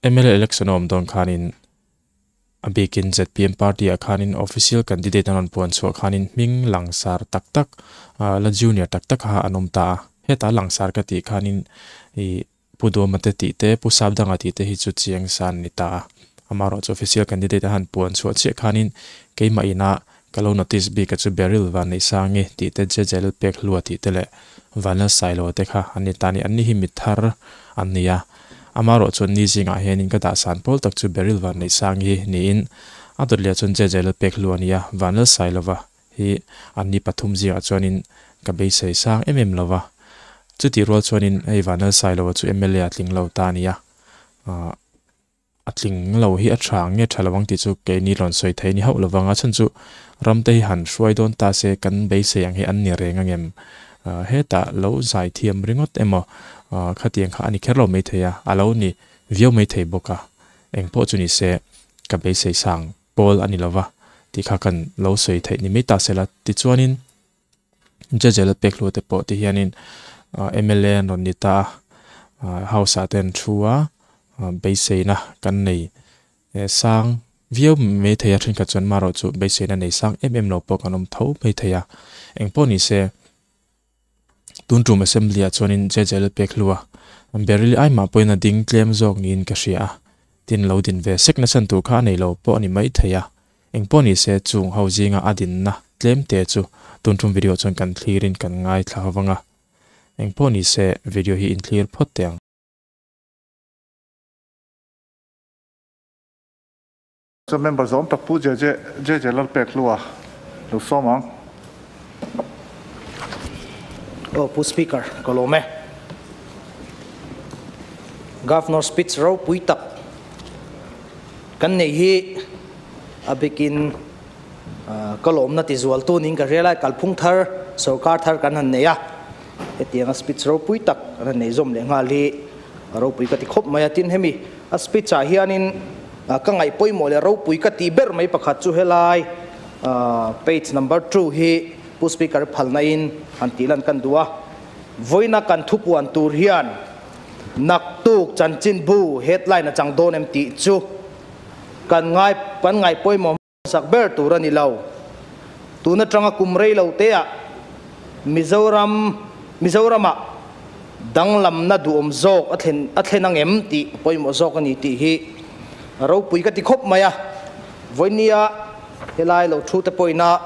Mla election a awm dawn khanin a bikin zpm party ah khanin official candidate an rawn puan chhuah khanin hming langsar tak tak ah la junior tak tak kha an awm ta a, heta langsar ka tih khanin ih Pu Duama te tih te Pu Sapdanga tih te hi chu chiang san ni ta a, amaherawhchu official candidate a han puan chhuah chiah khanin keimah ina ka lo notice bik a chu Beryl Vanneihsangi tih te Jejel Pekhlua tih te leh Vanlal Sailoa te kha an ni ta a ni, an ni hi mithar an ni a. Amaherawh chuan ni zingah hianin ka dahsan pawl tak chu Beryl Vanneihsangi hi niin a dawt leh chuan Jejel Pekhlua a ni a, Vanlal Sailova hi an ni pathum zingah chuanin ka beisei sang em em lo va. Chutih rual chuanin hei Vanlal Sailova chu mla a tling lo ta a ni a, A tling lo hi a tha ang nge tha lo ang tih chu keini rawn sawi thei ni hauh lo vang a chhan chu ramte hi han hruai dawn ta se kan beisei ang hi an ni reng ang em? Hetah lo zai thiam ringawt emaw khatiang kha a ni kher lo maithei a, a lo ni viau maithei bawk a, engpawh chu ni se ka beisei sang pawl a ni lo va tih kha kan lo sawi theih ni mai ta se la tichuanin Jejel pek hlu te pawh ti hianin mla an rawn ni ta a, house ah te an thu a, beiseina kan nei sang viau mai thei a, thenkhat chuan marawh chu beiseina nei sang em em lo pawh kan awm tho mai thei a, engpawh ni se tun tum assembly ah chuanin Jejel pek hlu a, Beryl aimah pawhin a ding tlem zawk niin ka hria a, tin lo din ve sek na chhan tur kha a nei lo pawh a ni mai thei a. Engpawh ni se chung ho zinga a dinna tlem te chu tun tum video chuan kan thlirin kan ngaithla ho vang a. Engpawh ni se video hi inthlir phawt teh ang. Chuan member zawm tak Pu JJ JJ Lalpekhlua lo sawm ang. Aw Pu Speaker, ka lawm e. Governor speech ropui tak kan nei hi a bikin ka lawmna ti zualtu niin ka hria lai kalphung thar sorkar thar kan han nei a, hetianga speech ropui tak kan han nei zawm leh nghal hi a ropui ka ti khawp mai a, tin hemi a speech ah hianin ka ngaih pawimawh leh ropui ka tih ber mai pakhat chu helai page number 2 hi Pu Speaker phalna in han tih lan kan duh a, vawiina kan thupuan tur hian Naktuk chanchinbu headline a chang dawn em tih chu kan ngai kan ngaih pawimawh hmasak ber tur a ni lo. Tun atanga kum rei lo teah Mizoram Mizoramah danglamna duhawm zawk a thlen a thlen ang em tih a pawimawh zawk a ni tih hi ropui ka ti khawp mai a. Vawinia helai lo thu te pawhina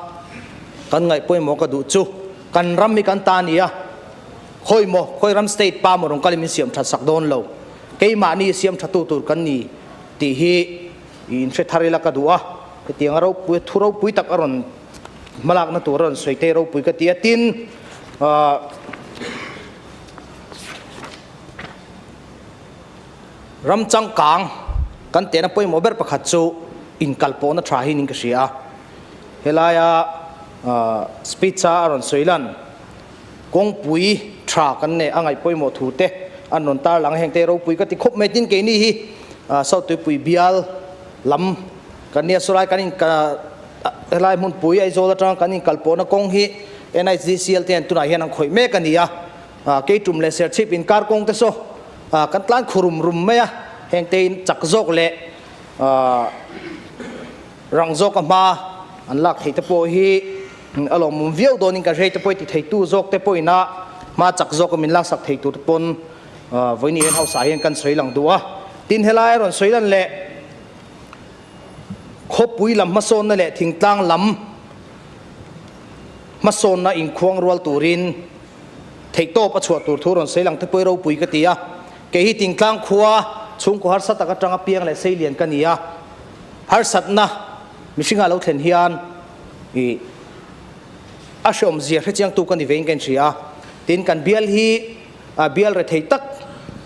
kan ngaih pawimawh ka duh chu kan ram hi kan ta a ni a. Khawi maw, khawi ram state pa maw rawn kalin min siam that sak dawn lo. Keimahni siam thatu tur kan ni tih hi i inhre thar ila ka duh a. Hetiang a ropui, thu ropui tak a rawn hmalakna tur a rawn sawi te ropui ka ti a. Tin, ram changkang kan tehna pawimawh ber pakhat chu inkalpawhna tha hi niin ka hria a. Helaia speech a a rawn sawi lan. Kawngpui tha kan nei a ngaih pawimawh thu te an rawn tar lang heng te ropui ka ti khawp mai tin keini hi South Tuipui bial lam kan nia sawlai kan in helai hmunpui Aizawl atanga kan inkal pawhna kawng hi NHDCL te hian tunah hian an khawih mek a ni a, Keitum leh Serchhip inkar kawng te saw kan tlan khu rum rum mai a, heng te in chak zawk leh rang zawk a hma an lak theih te pawh hi A lawmawm viau dawnin ka hrei te pawh i ti theitu zawk te pawhin a hma chak zawk a min laksak thei tur te pawn vawiin hian hausa hian kan sawi lang duh a. Tin helai a rawn sawi lan leh khawpui lam hmasawnna leh thingtlang lam hmasawnna inkhuang rual turin theihtawp a chhuah tur thu rawn sawi lang te pawh i ropui ka ti a. Kei hi thingtlang khua chhungkaw harsa tak atanga piang leh seilian ka ni a. Harsatna mihringah lo thlen hian I a hreawmzia hrechiangtu ka ni vein ka inhria a, tin kan bial hi bial rethei tak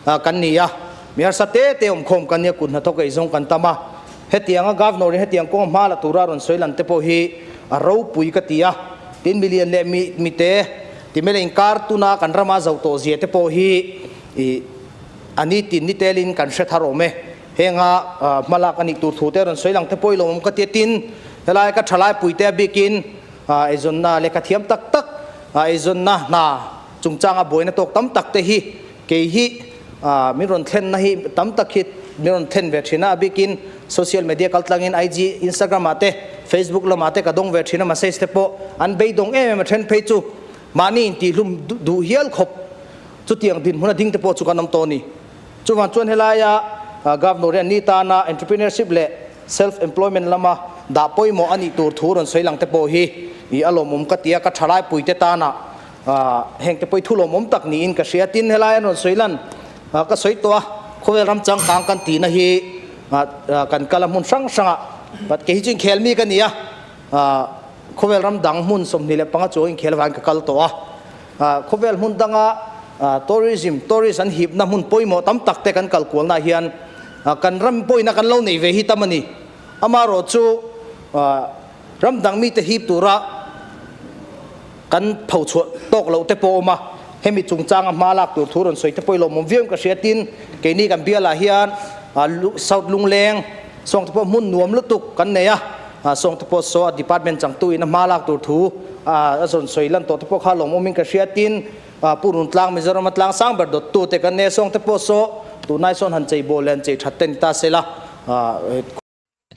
kan ni a, mi harsa te te awmkhawm kan nia kut hnathawk eizawng kan tam a, hetianga Governor in hetiang kawng hma la tura rawn sawi lan te pawh hi a ropui ka ti a, tin milian leh mi mite timel inkar tuna kan rama zo tawh zia te pawh hi i a ni tin ni telin kan hre thar awm e. Henga hmalak a nih tur thu te rawn sawi lang te pawh i lawmawm ka ti a, tin helai ka thalai pui te a bikin eizawnna lehkha thiam tak tak eizawnna hna chungchanga buaina tawk tam tak te hi kei hi min rawn thlenna hi tam tak hi min rawn then ve thin a, a bikin social media kal tlangin IG, Instagram ah te, Facebook lamah te ka dawng ve thin a message te pawh an beidawng em em a then phei chu mahni intihlum duh hial khawp chutiang dinhmun a ding te pawh chu kan awm tawh a ni. Chuvang chuan helaia Governor hian ni tana entrepreneurship leh self employment lama dah pawimawh a nih tur thu rawn sawi lang te pawh hi i a lawmawm ka ti a, ka thalai puite tana heng te pawh hi thu lawmawm tak niin ka hria. Tin, helai an rawn sawi lan ka sawi tawh a, khawvel ram changkang kan tihna hi kan kal a hmun hrang hrangah but kei hi chu inkhel mi ka ni a, khawvel ram dang hmun 25 chuang inkhel avangin ka kal tawh a. Khawvel hmun danga tourism, tourist an hipna hmun pawimawh tam tak te kan kal kualnaah hian kan ram pawina kan lo nei ve hi tam a ni. Amaherawh chu ram dang mite hip tura kan pho chhuah tawk loh te pawh a awm a, hemi chungchanga hma lak tur thu rawn sawi te pawh i lawmawm viau in ka hria. Tin, keini kan bialah hian South Lungleng sawng te pawh hmun nuam lutuk kan nei a, sawng te pawh saw a department changtu in a hma lak tur thu a zawn sawi lan tawh te pawh kha lawmawm in ka hria. Tin, Pu Runtlang Mizoram a tlang sang ber dawttu te kan nei a, sawng te pawh saw tunai sawn han chei bawh leh han chei that te ni ta se la.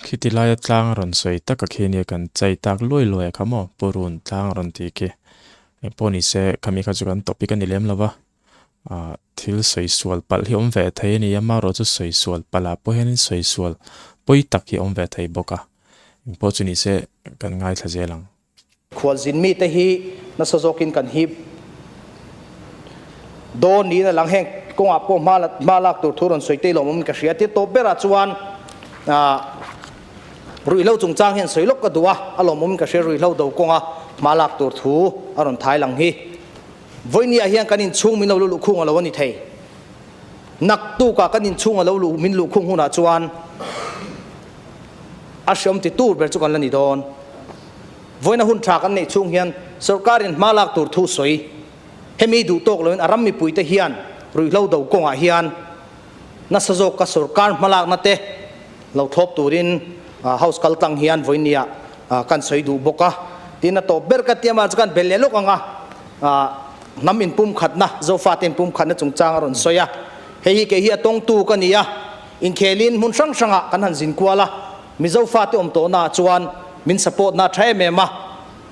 Khiti laia tlang a rawn sawi tak a khi nia kan chei tak luai luai a kha maw Pu Runtlang a rawn ti khi. Engpawh ni se khami kha chu kan topic a ni lem lo va, thil sawi sual palh hi awm ve thei a ni a, amaherawh chu sawi sual palh ah pawh hianin sawi sual pawi tak hi awm ve thei bawk a, engpawh chu ni se kan ngaithla zel ang. Khualzin mite hi nasa zawkin kan hip dawn niin a lang. Heng kawngah pawh hma lak tur thu rawn sawi te lawmawm in ka hria. Tir tawp berah chuan ruihhlo chungchang hian sawi lawk ka duh a, a lawmawm in ka hria ruihhlo do kawnga hma lak tur thu a rawn thai lang hi. Vawinia hian kan inchhung min lo lu luhkhung a lo a ni thei. Naktukah kan inchhung a lo luh min luhkhung hunah chuan a hreawm ti tur ber chu kan la ni dawn. Vawiina hun tha kan neih chhung hian sorkarin hma lak tur thu sawi. Hemi duh tawk loin a ram mipuite hian ruihhlo do kawngah hian nasa zawka sorkar hma lakna te lo thlawp turin House kal tlang hian vawinia kan sawi duh bawk a. Tin, a tawp ber ka tia mah chu kan bel leh lawk ang a, hnam inpumkhatna, Zofate inpumkhatna chungchang a rawn sawi a. Hei hi kei hi a tawngtu ka ni a, inkhelin hmun hrang hrangah kan han zin kual a, Mizo fate awm tawhnaah chuan min support na tha em em a,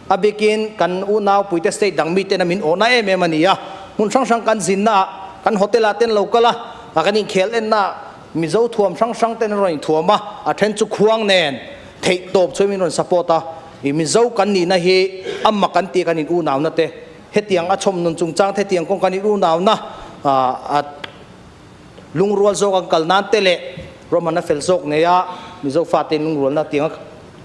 a bikin kan unau puite state dang miten a min awhna em em a ni a, hmun hrang hrang kan zinnaah, kan hotel ah ten lo kal a, kan inkhel ennaah Mizo thuam hrang hrang ten an rawn inthuam a, a then chu khuang nen theih tawp chuan min rawn support a, i Mizo kan nihna hi a mak an tih kan in unauna te, hetiang a chhawm nun chungchang te hetiang kawng kan in unauna a. Lungrual zawk an kal nan te leh Roman a fel zawk nei a, Mizo fate in lungrualna tiang a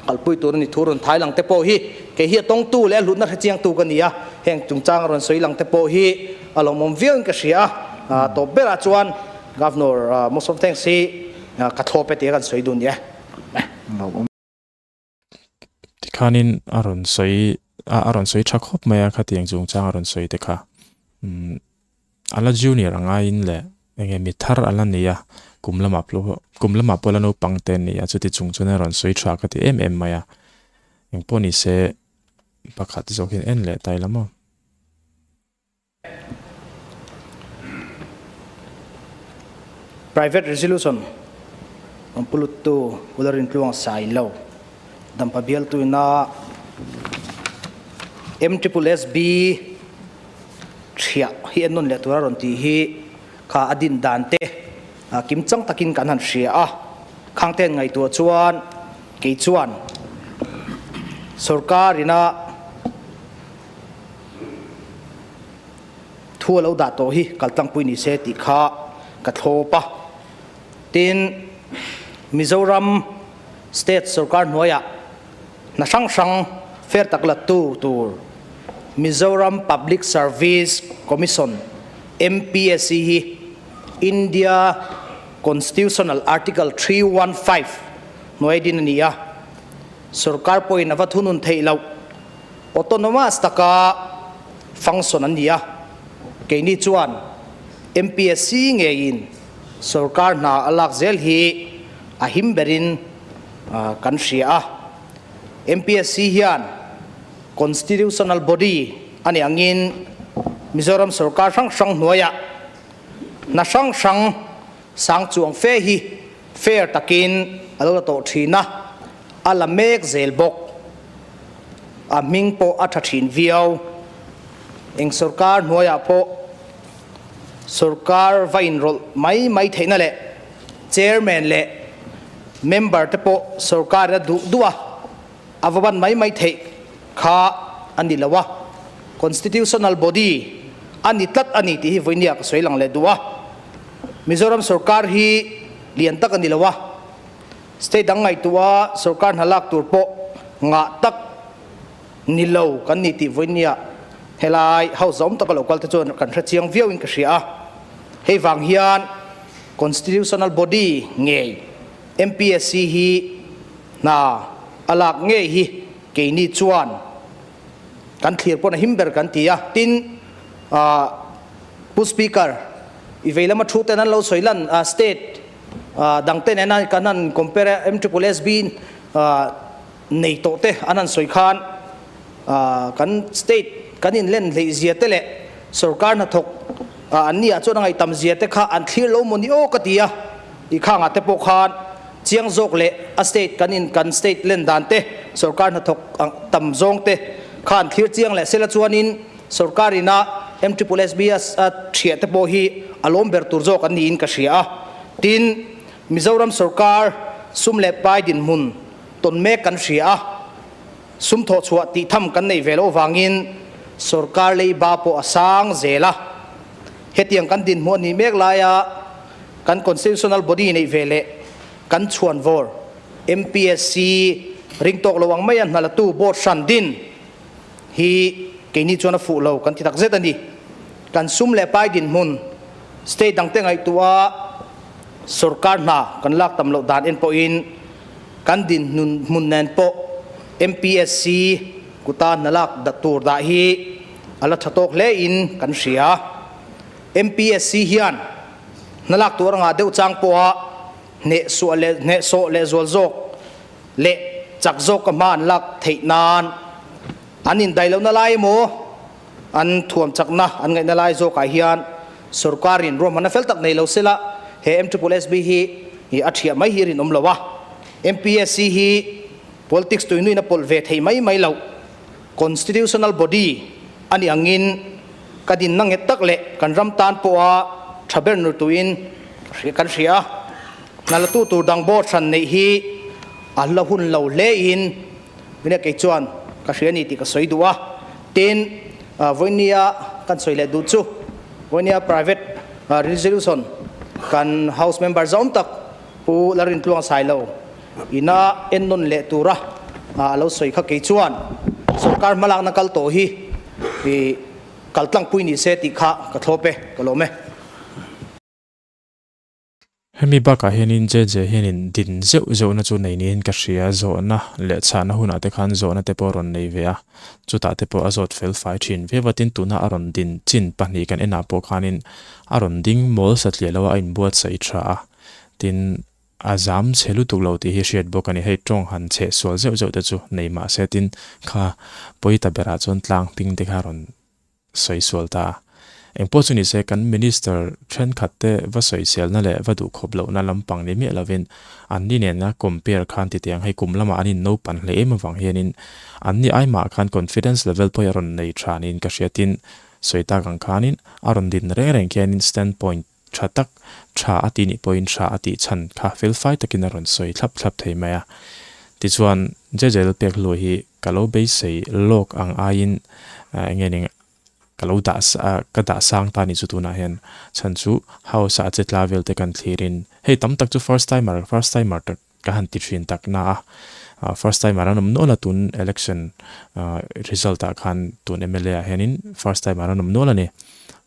kalpui tur a ni thu rawn thai lang te pawh hi kei hi a tawngtu leh a hlutna hre chiangtu ka ni a, heng chungchang a rawn sawi lang te pawh hi a lawmawm viau in ka hria a, tawp berah chuan Governor most of thanks hi ka thlawp e tia kan sawi dun ni e. Tikhanin a rawn sawi a rawn sawi tha khawp mai a khatiang chungchang a rawn sawi te kha umm a la junior a ngaiin leh enge mi thar a la nei a kum lamah pawh kum lamah pawh la naupang te an ni a chuti chung chuan a rawn sawi tha ka ti em em mai a engpawh ni se pakhat zawk hian en leh ta ila maw. Private Resolution rawn pu luttu Ula Rintluang Sailo dampa bialtuina MSSB thiah hi en nawn leh tura rawn tih hi kha a din dan te kim chang takin kan han hria a, khangte an ngaihtuah chuan kei chuan sorkarina Thu a lo dah tawh hi kaltlangpui ni se tih kha ka thlawp a. Tin, Mizoram State sorkar hnuaiah hna hrang hrang fair tak la tu tur Mizoram Public Service Commission, MPSC, hi India Constitutional Article 315 hnuai din a ni a. Sorkar pawhin a va thunun theih loh. Autonomous taka function an ni a, keini chuan MPSC ngeiin sorkar hna a lak zel hi a him berin kan hria a. MPSC hian constitutional body a nih angin Mizoram sorkar hrang hrang hnuaiah hna hrang hrang sang chuang fe hi Fair takin a lo la tawh thin a, a la mek zel bawk. A hming pawh a tha thin viau. Eng sorkar hnuaiah pawh sorkar va inrawlh mai mai theihna leh chairman leh member te pawh sorkarin a duh duh a, a va ban mai mai theih kha a ni lo a. Constitutional body a ni tlat a ni tih hi vawinia ka sawi lang leh duh a. Mizoram sorkar hi lian tak a ni lo a, state dang ngaihtuah a sorkar hna lak tur pawh ngah tak ni lo kan ni tih vawinia helai house zawm taka lo kal te chuan kan hre chiang viau in ka hria a. Hei vang hian constitutional body ngei MPSC hi hna a lak ngei hi keini chuan kan thlir pawn a him ber kan ti a. Tin, Pu Speaker, i vei lama thu ten an lo sawi lan state dang te nena kan han compare a MSSSB nei tawh te an han sawi khan kan state kan inlen hleih zia te leh sorkar hnathawk an ni ah chuan a ngaihtam zia te kha an thlir lo maw ni aw ka ti a. I khangah te pawh khan chiang zawk leh a state kan in kan state len dan te sorkar hnathawk tam zawng te kha an thlir chiang leh sela chuanin sorkar ina MSSSB a thiah te pawh hi a lawm ber tur zawk an niin ka hria a. Tin, Mizoram sorkar sum leh pai dinhmun tawn mek kan hria a, sum thawh chhuah tih tham kan neih ve loh vangin sorkar leiba pawh a sang zel a. Hetiang kan dinhmuh a nih mek laia kan constitutional body neih ve leh kan chhuanvawr MPSC ring tawk lo ang maia hnalatu board hran din hi keini chuan a fuh lo kan ti tak zet a ni. Kan sum leh pai dinhmun state dangte ngaihtuah sorkar hna kan lak tam loh dan en pawhin kan dinhmun nen pawh MPSC kuta hna lak tur dah hi a la tha tawk hle in kan hria. MPSC hian hna lak tur anga deuh chang pawha hneh suah leh hneh sawh leh zual zawk leh chak zawk ka hma an lak theih nan an indaih lohna lai emaw an thuam chakna an ngaihna lai zawkah hian sorkarin ruahmanna fel tak nei lo sela he MSSB hi a thiah mai hi rinawm lo a. MPSC hi politics tuinuin a pawlh ve thei mai mai loh constitutional body a nih angin ka dinna nghet tak leh kan ram tan pawha tha ber nur tuin kan hria a. Hna latu tur dang board hran neih hi a la hun lo hle in Vinay kei chuan ka hria ni tih ka sawi duh a. Tin, vawinia kan sawi leh duh chu vawinia private resolution kan house member zawm tak Pu Lalrintluang Sailo ina ennawn leh tura a lo sawi kha kei chuan sorkar hmalakna kal tawh hi kal tlangpui ni se tih kha ka thlawp e, ka lawm e. Hemi bakah hianin JJ hianin din zeuh zeuhna chu nei niin ka hria, zawhna leh chhahna hunah te khan zawhna te pawh a rawn nei ve a, chutah te pawh a zawt fel fai thin ve vatin tuna a rawn din chin pahnih kan enah pawh khanin a rawn ding mawl satliah lo a, a inbuatsaih tha a. Tin, a zam chhe lutuk lo tih hi hriat bawk a ni. Hei tawng han cheh sual zeuh zeuh te chu nei mah se tin, kha pawi ta berah chuan tlang ping te kha rawn sawi sual ta a. Engpawh chu ni se, kan Minister thenkhat te va sawiselna leh va duhkhawp lohna lampang ni miah lovin anni nena compare khan ti teh ang. Hei kum lamah an innopan hle em avang hianin anni ai mah khan confidence level pawh hi a rawn nei tha niin ka hria. Tin, sawi tak ang khanin a rawn din reng reng khianin standpoint Tha tak, tha a tih nih pawhin tha a tih chhan kha felfai takin a rawn sawi thlap thlap thei mai a. Tichuan, Jejel pek hluai hi ka lo beisei lawk ang aiin eng nge ning ka lo dah ka dah sang ta nih chu tunah hian chhan chu house ah che tla vel te kan thlirin hei tam tak chu first timer first timer tak ka han ti thin tak na a first timer an awm nual a tun election result ah khan tun mla ah hianin first timer an awm nual a ni.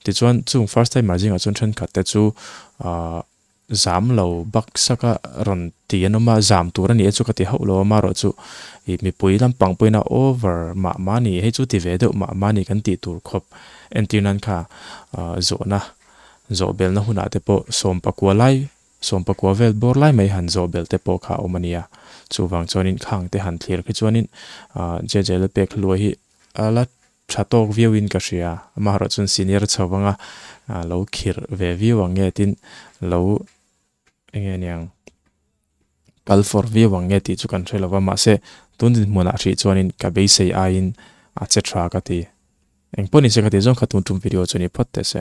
Tichuan chung first timer zingah chuan thenkhat te chu ahh zam lo bak saka rawn ti an awm a, zam tur a ni e chu ka ti hauh lo a, amaherawh chu ih mipui lampang pawhin a over mah mah a ni, hei chu ti ve deuh mah mah a ni kan tih tur khawp entir nan kha ahh zawhna zawh belna hunah te pawh sawmpakua lai Sawmpakua vel bawr lai mai han zawh belh te pawh kha a awm a nia. Chuvang chuanin khang te han thlir khi chuanin JJ Lalpek hluai hi a la tha tawk viauin ka hria. Amaherawh chuan senior chho anga lo khirh ve viau ang nge tin lo eng nge niang. kal for viau ang nge tih chu kan hre lo va, mahse tun dinhmunah hrih chuanin ka beisei aiin a che tha ka ti. Engpawh nise ka tih zawng kha tun tum video chu ni phawt teh se.